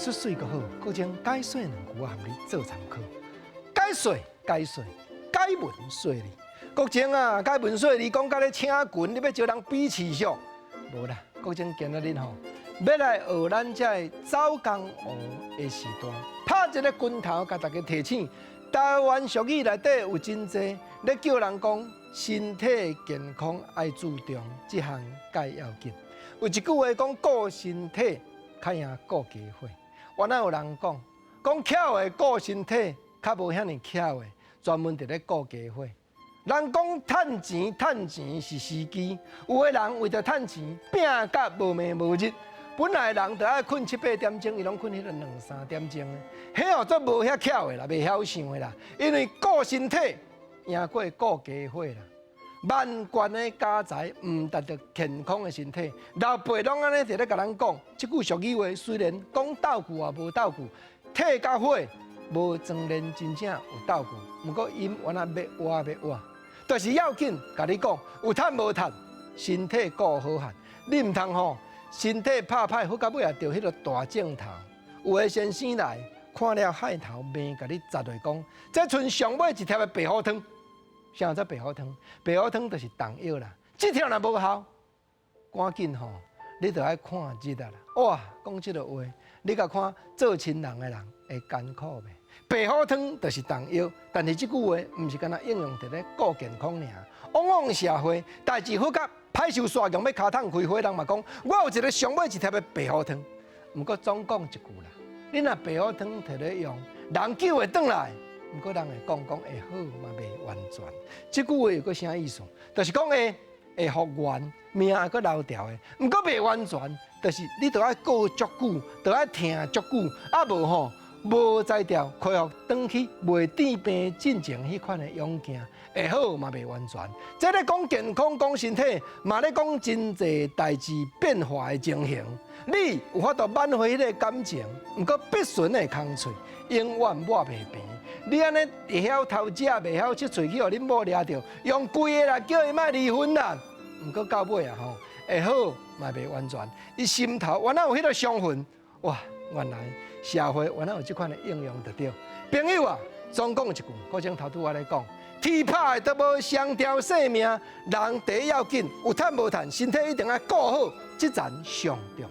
術媠閣好，閣將解說兩句我含你做參考。解說解說解文說理，國政啊，解文說理講甲咧請群，你欲招人比試俗？無啦，國政今仔日吼，欲來學咱這个走江湖的時代，拍一个拳頭，共大家提醒。台灣俗語內底有真濟咧叫人講身體健康愛注重，這項蓋要緊。有一句話講顧身體較贏顧家伙。原來有人講，講巧的顧身體，較無遐爾巧的，專門佇咧顧家伙。人講趁錢，趁錢是時機。有的人為著趁錢，拚甲無暝無日。本來人著愛睏七八點鐘，伊攏睏彼个兩三點鐘的。彼哦做無遐巧的啦，袂曉想的啦。因為顧身體贏過顧家伙啦。萬貫的家財毋達著健康的身體，老輩攏按呢佇咧共咱講，這句俗語話雖然講鬥句也無鬥句，體佮火無裝練真正有鬥句，毋過𪜶原來欲活欲活，就是要緊。共你講，有趁無趁，身體顧好漢，你毋通吼身體拍歹，好到尾也著彼个大症頭。有的先生來看了害頭面，共你砸落講，這賰上尾一帖的白虎湯。啥叫白虎湯？白虎湯就是重藥啦。這帖若無效，趕緊吼，你著愛看日啊啦。哇，講這个話，你共看做親人的人會艱苦袂？白虎湯就是重藥，但是這句話毋是干焦應用佇咧顧健康爾。往往社會代誌好甲歹受煞強欲尻桶開花，人嘛講，我有一个上尾一帖的白虎湯。毋過總講一句啦，你若白虎湯摕咧用，人救會轉來。毋過人會講講會好嘛，袂完全。這句話有閣啥意思？就是講會會復原，命會閣留牢的。毋過袂完全，就是你著愛顧足久，著愛疼足久，啊無吼無才調恢復轉去袂治病進前彼款的樣鏡，會好嘛袂完全。這咧講健康、講身體，嘛咧講真濟代誌變化的情形。你有法度挽回彼个感情，毋過必唇的空喙永遠抹袂平。你按呢會曉偷食，袂曉拭喙，去予恁某掠著，用跪的啦，叫伊莫離婚啦。毋過到尾啊吼，會好嘛袂完全。伊心頭原來有彼个傷痕，哇！原來社會原來有這款的應用就對。朋友啊，總講一句，閣將頭拄仔咧講，天拍的都無雙條性命，人第一要緊，有趁無趁，身體一定愛顧好，這層上重要。